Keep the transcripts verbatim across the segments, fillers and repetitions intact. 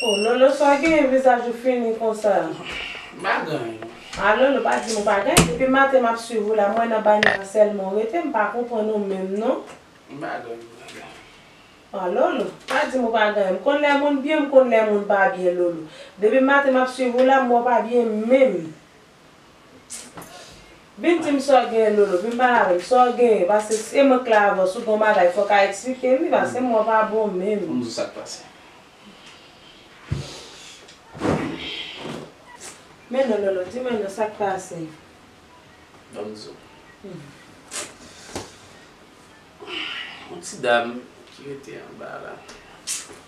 Oh, Lolo, sa w genyen vizaj ou fini konsa? M pa gen anyen. A Lolo, pa di m ou pa gen anyen. Depi maten m ap swiv ou la, m wè nan banyè a sèlman w rete, m pa konprann ou menm non. M pa gen anyen, m pa gen anyen. A Lolo, pa di m ou pa gen anyen. M konn lè moun byen, m konn lè moun pa byen, Lolo. Depi maten m ap swiv ou la, m wè w pa byen menm. Vin di m sa w genyen, Lolo. Vin pale avè m. Sa w genyen? Paske se mwen k la avè w. Si w gen yon bagay, fò w ka eksplike m li, paske mwen pa bon menm. Fò m di w sa k pase. Men non, Lolo, di mwen non, sa k pase? Ban m di w. Hmm. Yon ti dam ki rete anba la.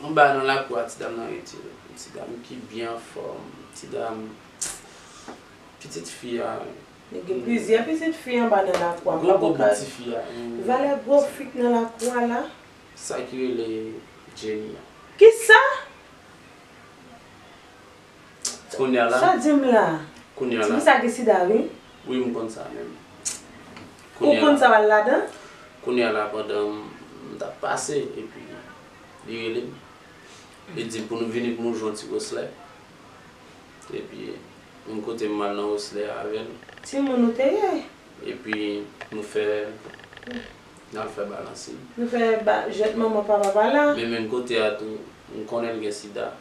Anba nan lakou a, ti dam nan rete. Yon ti dam ki byen anfòm. Ti dam, pitit fi a. Li gen plizyè pitit fi anba nan lakou a. Gwo bobo ti fi a. Valè gwo fi k nan lakou a la. Sa ki rele Jenny a. Kisa? Kounye a la. Sa w di m la? Kounye a la. Ti fi sa gen sida, wi. Wi, m konn sa menm. Ou konn sa w al ladan? Kounye a la, pandan m t ap pase, epi li rele m. Li di m pou nou vini pou nou jwe yon ti woslè. Epi, menm kote m al nan woslè a avè l. Timoun ou te ye? Epi, nou fè, n al fè balansi. Nou fè ba, jwèt manman papa pa la. Men menm kote a tou, m konnen l gen sida.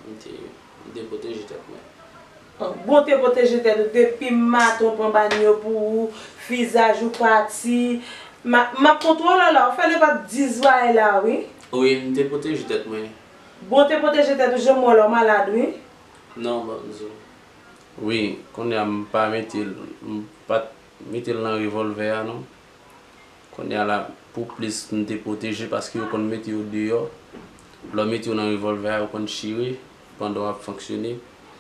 M te, m te pwoteje tèt mwen. Bon, te pwoteje tèt ou depi maten w pran bany yo pou ou, vizaj ou pati. M a, m ap kontwole w la, ou fè de pa t di zwaye la, wi. Wi, m te pwoteje tèt mwen. Bon, te pwoteje tèt ou, jan m wè w la, w malad, wi. Non, ban m di w. Wi, kounye a m pa mete l, m pa t mete l nan revòlvè a, non. Kounye a la, pou plis m te pwoteje, paske yo konn mete yo deyò. Lè w mete yo nan revòlvè a, yo konn chire pandan w ap fonksyone.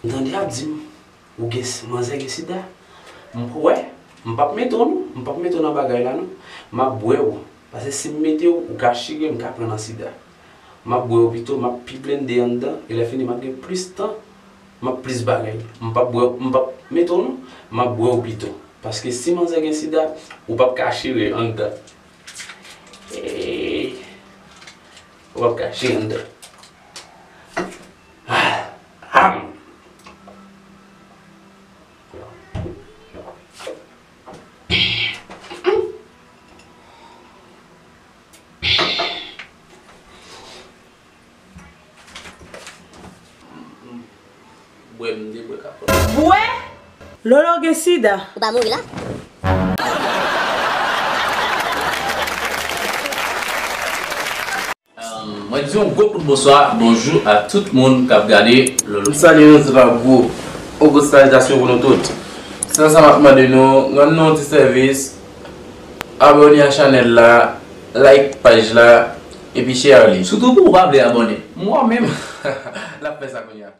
M tande y ap di m, ou gen s-, manzè gen sida. M kwè, m p ap mete w non, m p ap mete w nan bagay la non. M ap bwè w, paske si m mete w, ou ka chire, m ka pran nan sida. M ap bwè w pito, m ap pi blende anndan, e lè fini m ap gen plis tan, m ap plis bagay. M p ap bwè, m p ap mete w non, m ap bwè w pito. Paske si manzè gen sida, ou p ap ka chire anndan. Eey, ou p ap ka chire anndan. Ah, ah. Bwè m de bwè kapòt. Bwè? Lolo gen sida. Ou pa mouri la? Mwen di yon gwo kout bonswa, bonjou a tout moun k ap gade Lolo. M salye nou tout ak gwo ogo salitasyon pou nou tout. Sèl sa m ap mande nou, rann nou yon ti sèvis, abòne a chanèl la, like paj la, epi share li. Sitou pou ou pa vle abòne. Mwen menm, l ap fè sa kounye a.